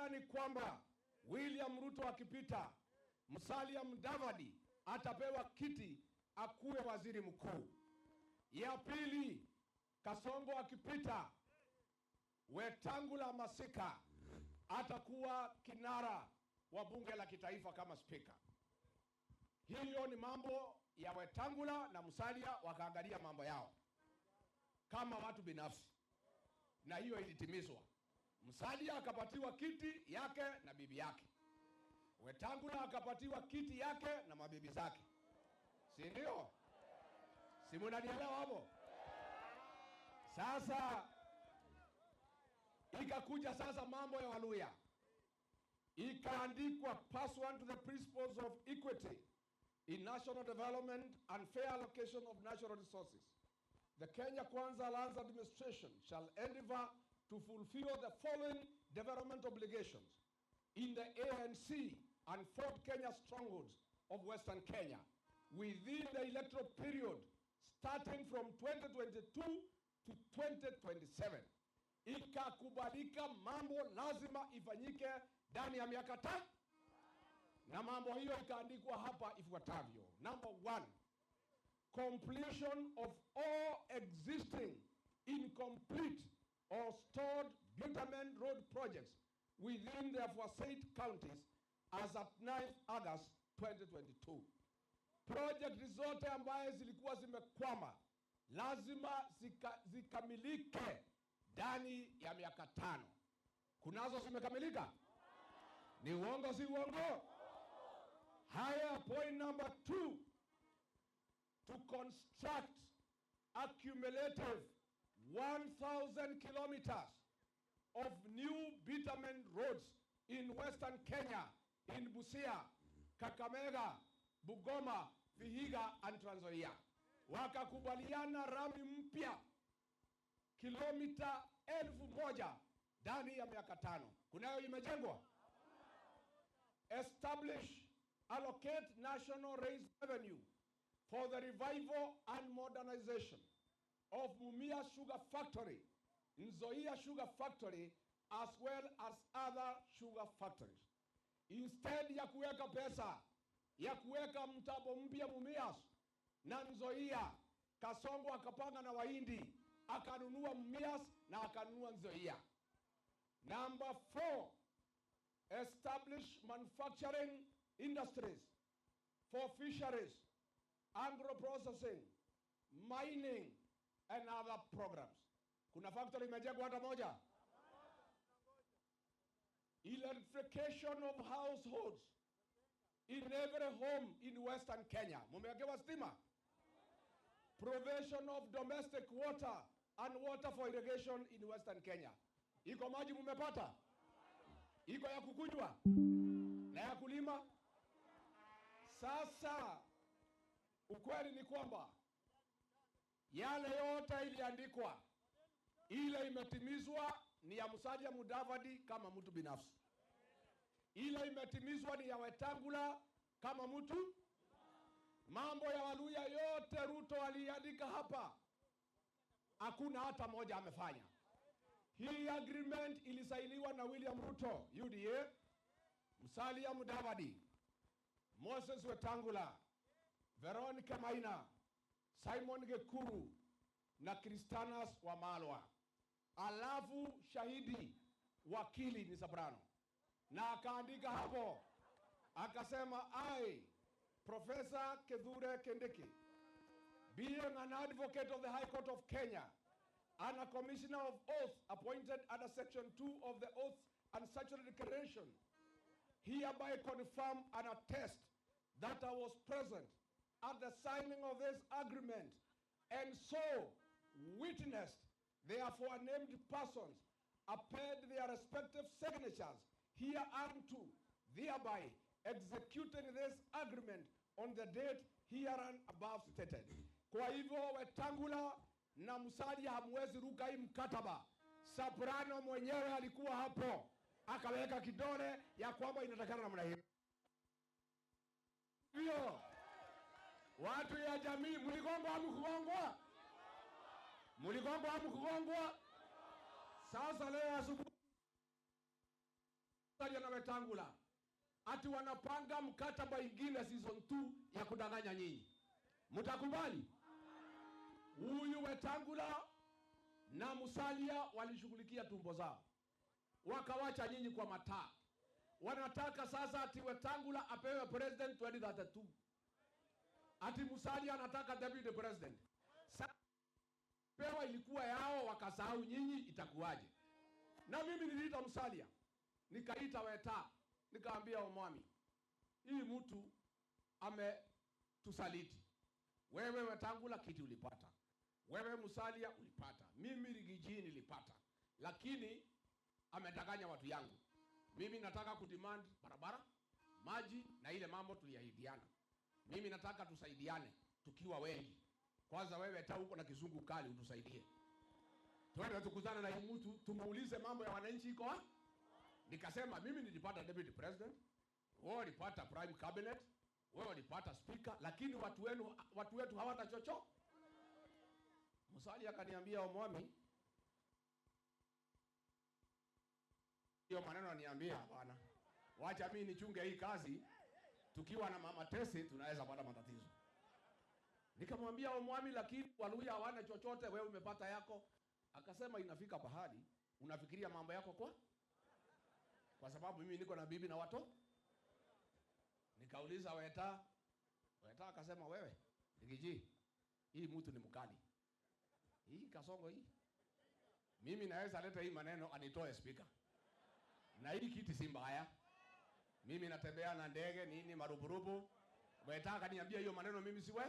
kwanza ni kwamba William Ruto akipita, Musalia Mudavadi atapewa kiti akuwe waziri mkuu. Ya pili, Kasongo akipita, Wetangula Masika atakuwa kinara wa bunge la kitaifa kama spika. Hiyo ni mambo ya Wetangula na Musalia, wakaangalia mambo yao kama watu binafsi, na hiyo ilitimizwa. Musalia akapatiwa kiti yake na bibi yake, Wetangula akapatiwa kiti yake na mabibi zake, si ndio? Si mnanielewa hapo? Sasa ikakuja sasa mambo ya Waluya, ikaandikwa pursuant to the principles of equity in national development and fair allocation of natural resources. The Kenya Kwanza Alliance Administration shall endeavor to fulfill the following development obligations in the ANC and Fort Kenya strongholds of Western Kenya within the electoral period starting from 2022 to 2027. Ikakubalika mambo lazima ifanyike ndani ya miaka tano, na mambo hiyo ikaandikwa hapa ifuatavyo. Number one, completion of all existing incomplete or stalled bitumen road projects within the aforesaid counties as at 9 August 2022. Project zote ambaye zilikuwa zimekwama lazima zikamilike ndani ya miaka 5. Kunazo zimekamilika? Ni uongo si uongo? Haya, point number 2, to construct accumulative 1,000 kilometers of new bitumen roads in Western Kenya, in Busia, Kakamega, Bugoma, Vihiga and Trans Nzoia. Wakakubaliana rami mpya kilomita 1,000 ndani ya miaka 5. Kunayo imejengwa? Establish, allocate national raise revenue for the revival and modernization of Mumia Sugar Factory, Nzoia Sugar Factory, as well as other sugar factories. Instead ya kuweka pesa ya kuweka mtambo mpya Mumias na Nzoia, Kasongo akapanga na Wahindi, akanunua Mumias na akanunua Nzoia. Number 4, establish manufacturing industries for fisheries, agro-processing, mining and other programs. Kuna factory imejengwa hata moja? Electrification of households in every home in Western Kenya. Mumewekewa stima? Provision of domestic water and water for irrigation in Western Kenya. Iko maji mumepata? Iko ya kukunywa na ya kulima? Sasa ukweli ni kwamba yale yote iliandikwa, ile imetimizwa ni ya Musalia Mudavadi kama mtu binafsi, ile imetimizwa ni ya Wetangula kama mtu. Mambo ya Waluya yote Ruto aliandika hapa, hakuna hata moja amefanya. Hii agreement ilisainiwa na William Ruto UDA, Musalia Mudavadi, Moses Wetangula, Veronica Maina, Simon Gekuru na Christanas Wamalwa. Alafu shahidi wakili ni Soprano, na akaandika hapo akasema, I, Professor Kithure Kindiki, being an advocate of the High Court of Kenya and a commissioner of oath appointed under Section 2 of the Oath and Statutory Declaration, hereby confirm and attest that I was present at the signing of this agreement and so witnessed the aforenamed persons append their respective signatures hereunto, thereby executing this agreement on the date herein above stated. Kwa hivyo Wetangula na Musalia hamwezi ruka hii mkataba. Soprano mwenyewe alikuwa hapo, akaweka kidole ya kwamba inatakana namna hiyo. Hivyo watu ya jamii, mligongwa hamkugongwa? Mligongwa hamkugongwa? Sasa leo asubuhi Musalia na Wetangula ati wanapanga mkataba ingine season 2 ya kudanganya nyinyi. Mtakubali? Huyu Wetangula na Musalia walishughulikia tumbo zao, wakawacha nyinyi kwa mataa. Wanataka sasa ati Wetangula apewe president 2032, ati Musalia anataka deputy president. Sasa pewa ilikuwa yao, wakasahau nyinyi, itakuwaje? Na mimi niliita Musalia, nikaita Weta, nikaambia Omwami, hii mtu ametusaliti. Wewe Wetangula kiti ulipata, wewe Musalia ulipata, mimi Rigiji nilipata, lakini amedanganya watu yangu. Mimi nataka kudemand barabara, maji na ile mambo tuliahidiana. Mimi nataka tusaidiane tukiwa wengi. Kwanza wewe ta uko na kizungu kali, utusaidie. Twende tukutane na hii mtu tumuulize mambo ya wananchi iko wapi. Nikasema mimi nilipata deputy president, wewe ulipata prime cabinet, wewe ulipata speaker, lakini watu wenu, watu wetu hawata chocho. Musalia akaniambia, Omwami, hiyo maneno aniambia, hapana, wacha mimi nichunge hii kazi, tukiwa na mama Tesi tunaweza pata matatizo. Nikamwambia Omwami, lakini Waluya hawana chochote, wewe umepata yako. Akasema inafika pahali unafikiria mambo yako kwa sababu mimi niko na bibi na watoto. Nikauliza Weta, Weta akasema wewe Rigiji, hii mtu ni mkali, hii Kasongo hii, mimi naweza leta hii maneno anitoe speaker, na hii kiti si mbaya, mimi natembea na ndege nini maruburubu. Weta akaniambia hiyo maneno mimi siwe.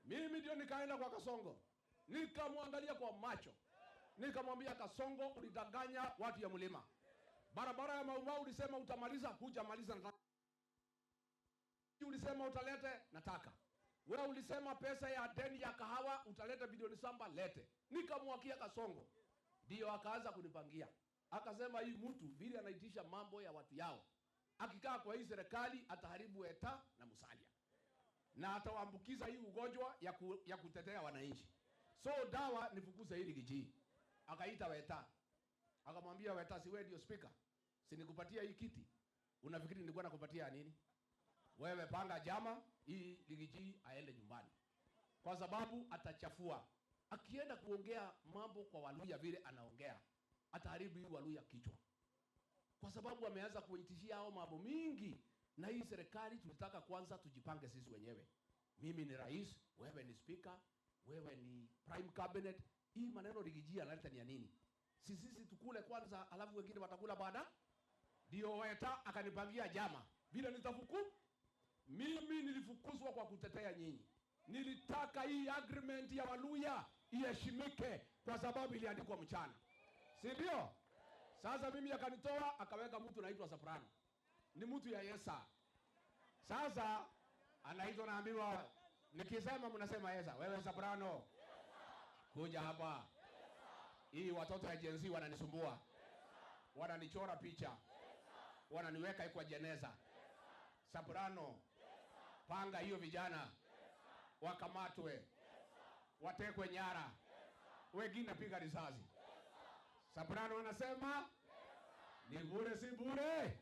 Mimi ndio nikaenda kwa Kasongo, nikamwangalia kwa macho, nikamwambia Kasongo, ulidanganya watu ya mlima. Barabara ya Mau Mau ulisema utamaliza, hujamaliza. Nataka ulisema utalete, nataka. Wewe ulisema pesa ya deni ya kahawa utaleta bilioni 7, lete. Nikamwakia Kasongo, ndio akaanza kunipangia. Akasema hii mtu vile anaitisha mambo ya watu yao, akikaa kwa hii serikali ataharibu Weta na Musalia na atawaambukiza hii ugonjwa ya kutetea wananchi. So dawa nifukuze hili Rigiji. Akaita Weta, akamwambia Weta, si wewe ndio speaker, si nikupatia hii kiti, unafikiri nilikuwa nakupatia nini? Wewe panga jama hii Rigiji aende nyumbani, kwa sababu atachafua. Akienda kuongea mambo kwa Waluya vile anaongea, ataharibu hii Waluya kichwa, kwa sababu ameanza kuitishia hao mambo mingi. Na hii serikali tulitaka kwanza tujipange sisi wenyewe. Mimi ni rais, wewe ni speaker, wewe ni prime cabinet. Hii maneno Rigiji analeta ni ya nini? Sisi tukule kwanza, alafu wengine watakula baada. Ndio Weta akanipangia jama vile nitafuku. Mimi nilifukuzwa kwa kutetea nyinyi. Nilitaka hii agreement ya Waluya iheshimike kwa sababu iliandikwa mchana, si ndio? Sasa mimi akanitoa akaweka mtu anaitwa Soprano, ni mtu ya Yesa. Sasa anaitwa, naambiwa nikisema mnasema Yesa. Wewe Soprano, kuja hapa. Hii watoto ya Gen Z wananisumbua, wananichora picha, wananiweka kwa jeneza. Soprano, panga hiyo vijana wakamatwe, watekwe nyara, wengine piga risasi. Soprano anasema ni bure si bure,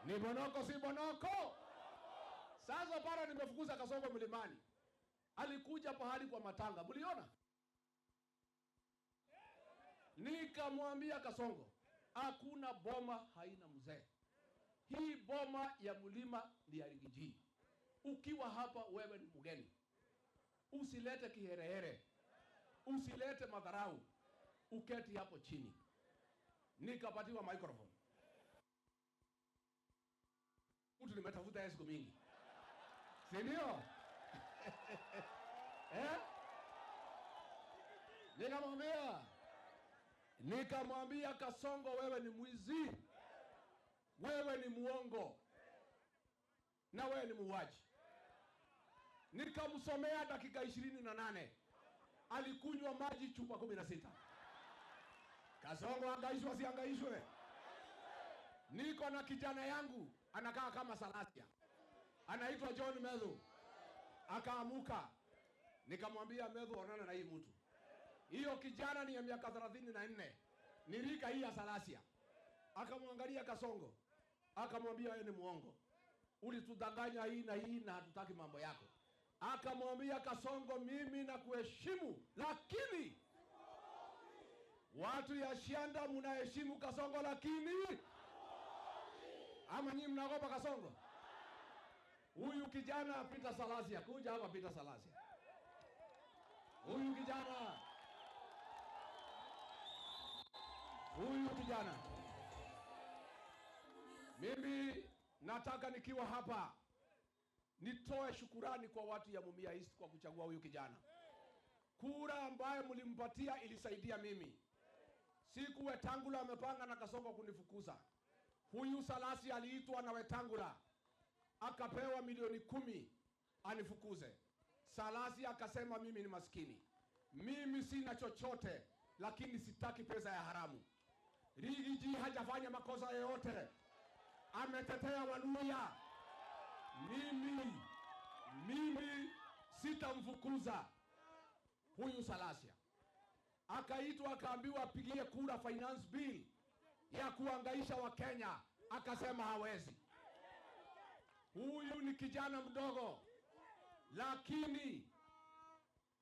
ni bonoko si bonoko. Sasa para nimefukuza Kasongo mlimani, alikuja pahali kwa matanga, mliona? Nikamwambia Kasongo, hakuna boma haina mzee. Hii boma ya mlima ni ya Rigiji. Ukiwa hapa wewe ni mgeni, usilete kiherehere, usilete madharau, uketi hapo chini. Nikapatiwa microphone. Mtu nimetafuta yeye siku mingi, si ndio? Eh? Nikamwambia Kasongo, wewe ni mwizi, wewe ni muongo, na wewe ni muuaji. Nikamsomea dakika 28, alikunywa maji chupa 16. Kasongo angaishwe asiangaishwe? Niko na kijana yangu anakaa kama Salasia, anaitwa John Methu. Akaamuka, nikamwambia Methu, onana na hii mtu. Hiyo kijana ni ya miaka 34, ni rika hii ya Salasia. Akamwangalia Kasongo, akamwambia wewe ni muongo, ulitudanganya hii na hii na hatutaki mambo yako. Akamwambia Kasongo, mimi nakuheshimu, lakini watu ya Shianda mnaheshimu Kasongo, lakini ama nyinyi mnaogopa Kasongo? Huyu kijana Peter Salasya, kuja hapa Peter Salasya. Huyu kijana, huyu kijana, mimi nataka nikiwa hapa nitoe shukurani kwa watu ya Mumias East kwa kuchagua huyu kijana. Kura ambayo mlimpatia ilisaidia mimi. Siku Wetangula amepanga na Kasongo kunifukuza, huyu Salasya aliitwa na Wetangula akapewa milioni 10 anifukuze. Salasya akasema mimi ni maskini, mimi sina chochote, lakini sitaki pesa ya haramu. Riggy G hajafanya makosa yoyote, ametetea Waluya. Mimi sitamfukuza huyu Salasya. Akaitwa akaambiwa apigie kura finance bill ya kuangaisha Wakenya, akasema hawezi. Huyu ni kijana mdogo, lakini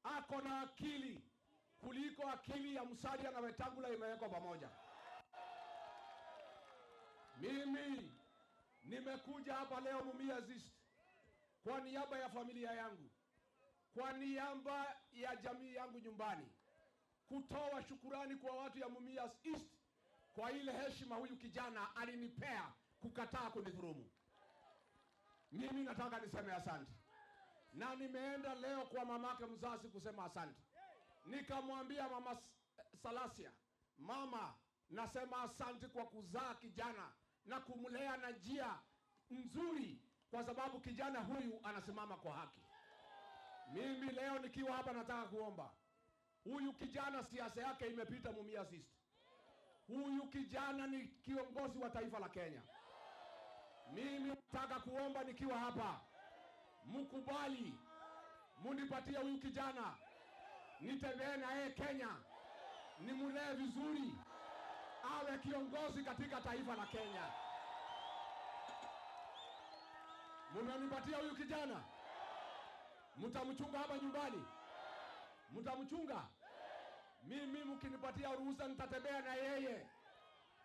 ako na akili kuliko akili ya Musalia na Wetangula imewekwa pamoja. Mimi nimekuja hapa leo Mumias East kwa niaba ya familia yangu, kwa niaba ya jamii yangu nyumbani, kutoa shukurani kwa watu ya Mumias East kwa ile heshima huyu kijana alinipea kukataa kunidhulumu. Mimi nataka niseme asante. Na nimeenda leo kwa mamake mzazi kusema asante. Nikamwambia mama Salasya, mama, nasema asante kwa kuzaa kijana na kumlea na njia nzuri, kwa sababu kijana huyu anasimama kwa haki. Mimi leo nikiwa hapa nataka kuomba, huyu kijana siasa yake imepita Mumias East. Huyu kijana ni kiongozi wa taifa la Kenya. Mimi nataka kuomba nikiwa hapa, mkubali munipatie huyu kijana, nitembee na yeye Kenya, nimulee vizuri, awe kiongozi katika taifa la Kenya. Mnanipatia huyu kijana, mtamchunga hapa nyumbani, mtamchunga. Mimi mkinipatia ruhusa nitatembea na yeye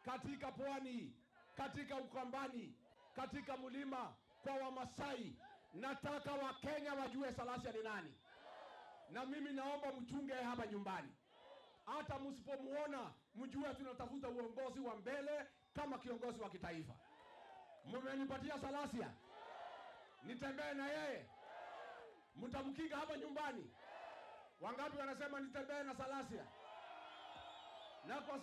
katika pwani, katika Ukambani, katika mlima, kwa Wamasai. Nataka Wakenya wajue Salasya ni nani. Na mimi naomba mchunge hapa nyumbani. Hata msipomuona mjue tunatafuta uongozi wa mbele kama kiongozi wa kitaifa. Mmenipatia Salasya, nitembee na yeye, mtamkinga hapa nyumbani. Wangapi wanasema nitembee na Salasya? Na kwa